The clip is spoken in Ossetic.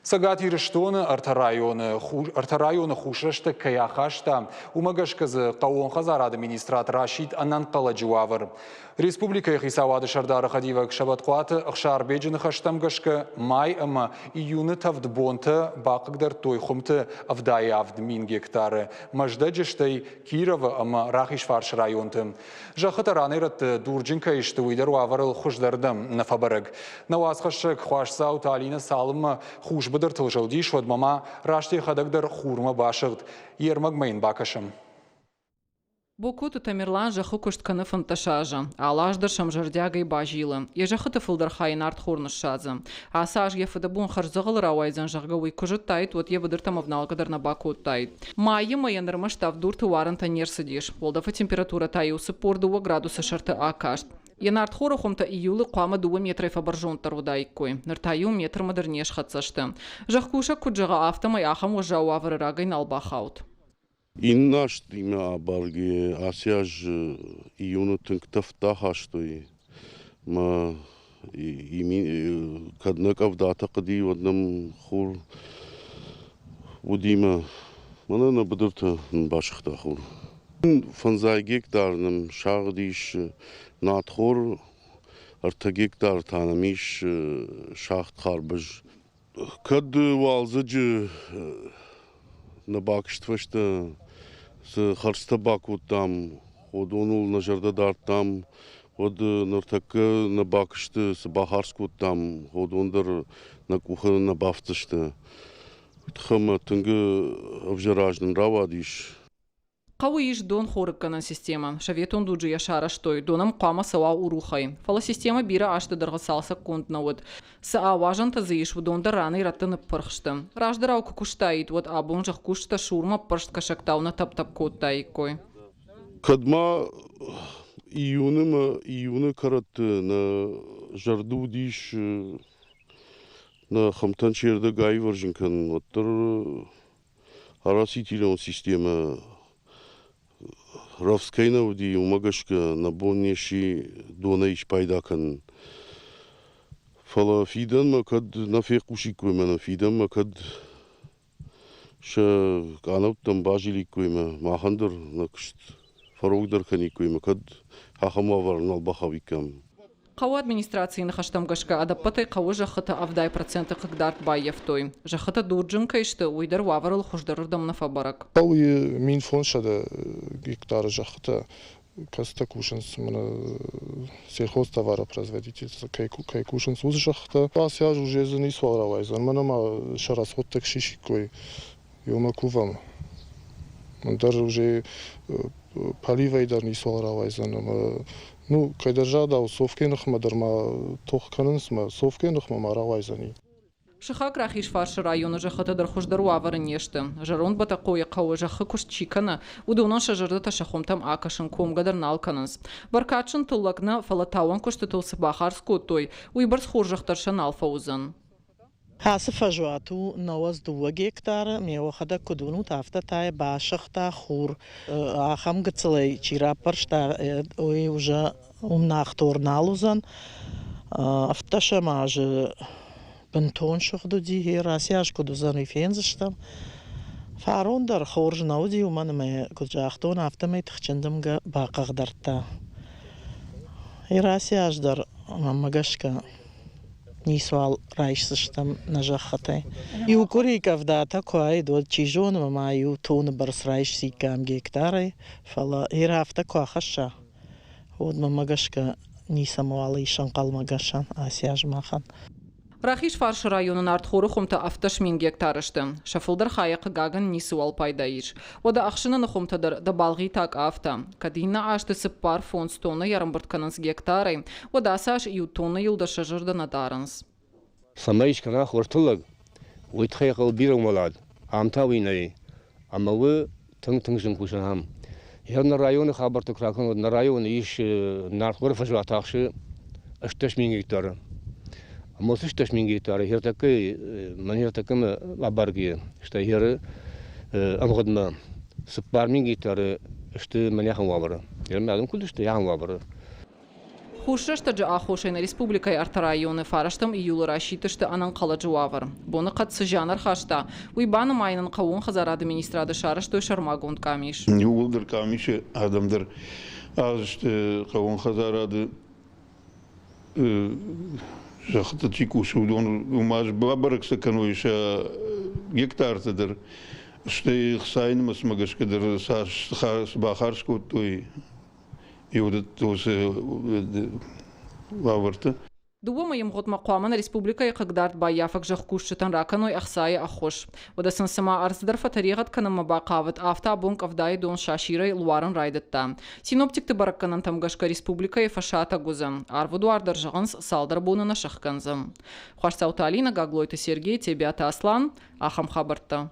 Цӕгат Ирыстоны ӕртӕ районы хус рӕстӕг кӕй ахаста, уымӕ гӕсгӕ дзы хъӕууон хӕдзарады министрад расидт ӕнӕнхъӕлӕджы уавӕр. Республикӕйы хицауады сӕрдары хӕдивӕг Сӕбӕтхъуаты Ӕхсарбеджы ныхӕстӕм гӕсгӕ май ӕмӕ июны тӕвд бонтӕ бахъыгдардтой хуымты 77 000 гектары, Мӕздӕджы, стӕй Кировы ӕмӕ Рахизфарсы районты. Зӕххытӕ ранӕй-рӕтты дурджын кӕй сты, уый дӕр уавӕрыл хуыздӕрдӕм нӕ фӕбӕрӕг. Нӕ уацхӕссӕг Хуасдзауты Алинӕ цалынмӕ хус быдыртыл зылдис, уӕдмӕ ма раст йӕхӕдӕг дӕр хурмӕ басыгъд. Йе рмӕгмӕ йын бакӕсӕм. Бокоты Тамерлан зӕххы куыст кӕны 15 азы. Алы аз дӕр сӕм зӕрдиагӕй базилы. Йӕ зӕххыты фылдӕр хайы нартхор ныссадзы. Ацы аз йӕ фыдӕбон хӕрздзӕгъӕлы рауайдзӕн, зӕгъгӕ, уый куы зыдтаид, уӕд йӕ быдыртӕм ӕвналгӕ дӕр нӕ бакодтаид. Майы мӕйӕн ӕрмӕст авддурты уарынтӕ не рцыдис. Уӕлдӕфы температурӕ та-иу 42 градусы сӕрты акаст. Йӕ нартхоры хуымтӕ июлы хъуамӕ дыууӕ метрӕй фӕбӕрзонддӕр уыдаиккой. Ныр та иу метрмӕ дӕр не схӕццӕ сты. Зӕхкусӕг куыд зӕгъы, афтӕмӕй ахӕм уӕззау уавӕры рагӕй нал бахауд. Иннӕ азтимӕ абаргӕйӕ ацы аз июны тынг тӕвдтӕ хастой мӕ кӕд нӕ къӕвдатӕ хъуыди, уӕд нӕм хур уыди мӕ мӕнӕ нӕ быдырты нын басыгъта хур. Фӕндзай гектар нӕм сагъд ис нартхор, ӕртӕ гектар та нӕм ис сагъд харбыз. Кӕд уалдзӕджы нӕ бакуыст фӕстӕ цы хӕрдзтӕ бакодтам, уыдоныл нӕ зӕрдӕ дардтам, уӕд ныртӕккӕ нӕ бакуысты цы бахардз кодтам, уыдон дӕр нӕ къухы нӕ бафтдзысты. Тыххӕй ӕмӕ тынг ӕвзӕр аз нын рауадис. Хъӕуы ис донхорыггӕнӕн системӕ. Советон дуджы йӕ сарӕзтой, дон ӕм хъуамӕ цӕуа Урухӕй. Фӕлӕ системӕ бирӕ азты дӕргъы цалцӕггонд нӕ уыд. Цы ауазӕнтӕ дзы ис, уыдон дӕр ранӕй-рӕтты ныппырх сты. Раздӕрау куы куыстаид, уӕд абон зӕхкусджытӕ сурмӕ ӕппӕрст кӕсӕгтау нӕ тӕпп-тӕпп кодтаиккой. Кӕд ма июны мӕ июны кӕрӕтты нӕ зӕрды уыдис нӕ хӕмтӕн чердӕг аивӕрзын кӕнын, уӕддӕр Араситилон системӕ рӕвдз кӕй нӕ уыди, уымӕ гӕсгӕ нӕ бон не сси донӕй спайда кӕнын. Фӕлӕ фидӕнмӕ кӕд нӕ фехъусиккой мӕнӕ фидӕнмӕ кӕд сӕ къанӕуттӕм базиликкой мӕ махӕн дӕр нӕ куыст фӕрогдӕр кӕниккой ӕмӕ кӕд ахӕм уавӕры нал бахауиккам. Хъӕуы администрацийы ныхӕстӕм гӕсгӕ ӕдӕппӕтӕй хъӕуы зӕххыты 70% хъыгдард баййӕфтой. Зӕххытӕ дурджын кӕй сты, уый дӕр уавӕрыл хуыздӕрырдӕм нӕ фӕбӕрӕг. Хъӕуы 1500 гектары зӕххытӕ, кӕцытӕ кусынц мӕнӕ сельхозтоваропроизводитель кӕй кусынц, уыцы зӕххытӕ. Ацы аз уже дзы ницуал рауайдзӕн, мӕнӕ ма сӕ расходтӕ сисиккой Ёмӕ кувӕм. Ӕндӕр уже поливӕй дӕр ницуал рауайдзӕн ӕмӕ ну, кӕйдӕр загъдау, Софкӕйы ныхмӕ дӕр ма тох кӕнынц мӕ Софкӕйы ныхмӕ ма рауайдзӕни. Сыхаг Рахизфарсы районы зӕххытӕ дӕр хуыздӕр уавӕры не сты. Зӕронд Бӕтӕхъойы хъӕуы зӕххы куыст чи кӕны, уыдонӕн сӕ зӕрдӕтӕ сӕ хуымтӕм акӕсын комгӕ дӕр нал кӕнынц. Бӕркадджын тыллӕг нӕ, фӕлӕ тауӕн куыстытыл цы бахардз кодтой, уыйбӕрц хорзӕх дӕр сӕ нал фӕуыдзӕн. Ацы фӕзуат у 92 гектары, ме уӕхӕдӕг куыд уынут, афтӕ та йӕ басыгъта хур. Ахӕм гыццылӕй чи раппӕрста, уый уже уым нӕхтор нал уыдзӕн. Ӕвддӕсӕм азы бынтон сыгъд уыди, гъер ацы аз куыд уыдзӕн, уый фендзыстӕм. Фарон дӕр хорз нӕ уыди, уымӕн ӕмӕ, куыд загътон, афтӕмӕй тыхджын дымгӕ бахъыгдардта. Гъер ацы аз дӕр, мӕнмӕ гӕсгӕ, ницуал райсдзыстӕм нӕ зӕххытӕй. Иу къуыри къӕвдатӕ куы уаид, уӕд чи зоны, ма иу тоны бӕрц райсиккам гектарӕй, фӕлӕ Ир афтӕ куы ахӕсса, уӕд мӕнмӕ гӕсгӕ ницӕмӕуал ис ӕнхъӕлмӕгӕсӕн ацы аз махӕн. Рахизфарсы районы нартхоры хуымтӕ 17 000 гектары сты. Сӕ фылдӕр хайӕ, хъыгагӕн, ницыуал пайда ис. Уӕдӕ ӕхсынӕны хуымтӕ дӕр дӕ балгъитӕг афтӕ. Кӕд иннӕ азты цыппар-фондз тоннӕйы ӕрӕмбырд кӕнынц гектарӕй, уӕд ацы аз иу тоннӕйыл дӕр сӕ зӕрдӕ нӕ дарынц. Цӕмӕй скӕна хорз тыллӕг, уый тыххӕй хъӕуы бирӕ уӕлад, ам та уый нӕй. Ӕмӕ уый тынг-тынг зын кусӕн ам. Йӕ нӕ районы хабӕрттӕ куы ракӕнон, нӕ районы ис нартхоры фӕзуат ахсы 18 000 гектары. Ӕмӕ уыцы 18 000 гектары ӕртӕккӕ мӕн ӕртӕккӕмӕ абаргӕйӕ, стӕй хӕры ӕмгъуыдмӕ 4000 гектары сты мӕнӕ ахӕм уавӕры. Адӕм куыд сты ахӕм уавӕры. Хус рӕстӕджы аххосӕй нӕ республикӕйы ӕртӕ районы фарӕстӕм июлы расидтысты ӕнӕнхъӕлӕджы уавӕр. Боныхъӕд цы зиан ӕрхаста, уый банымайынӕн хъӕууон хӕдзарады министрады сарӕзтой сӕрмагонд къамис. Иууылдӕр къамисы адӕм дӕр азты хъӕууон хӕдзарады зӕххыты чи кусы, уыдон уымӕ бабӕрӕг сӕ кӕной сӕ гектартӕ дӕр, стӕй хцайы нымӕцмӕ гӕсгӕ дӕр цас бахардз кодтой уыцы уавӕрты. Дыууӕ мӕйы мгъуыдмӕ хъуамӕ нӕ республикӕйы хъыгдард баййафӕг зӕхкусджытӕн ракӕной ӕхцайы ӕххуыс. Уӕдӕ сын цыма ӕрдз дӕр фӕтӕригъӕд кӕнынмӕ бахъавыд, афтӕ абон къӕвдайы дон сасирӕй луарын райдыдта. Синоптикты бӕрӕггӕнӕнтӕм гӕсгӕ республикӕйы фӕсатӕг уыдзӕн. Арвы дуар дӕр зӕгъынц, цалдӕр боны нӕ сӕхгӕндзӕн. Хуасдзауты Алинӕ, Гаглойты Сергей, Тебиаты Аслан. Ахӕм хабӕрттӕ.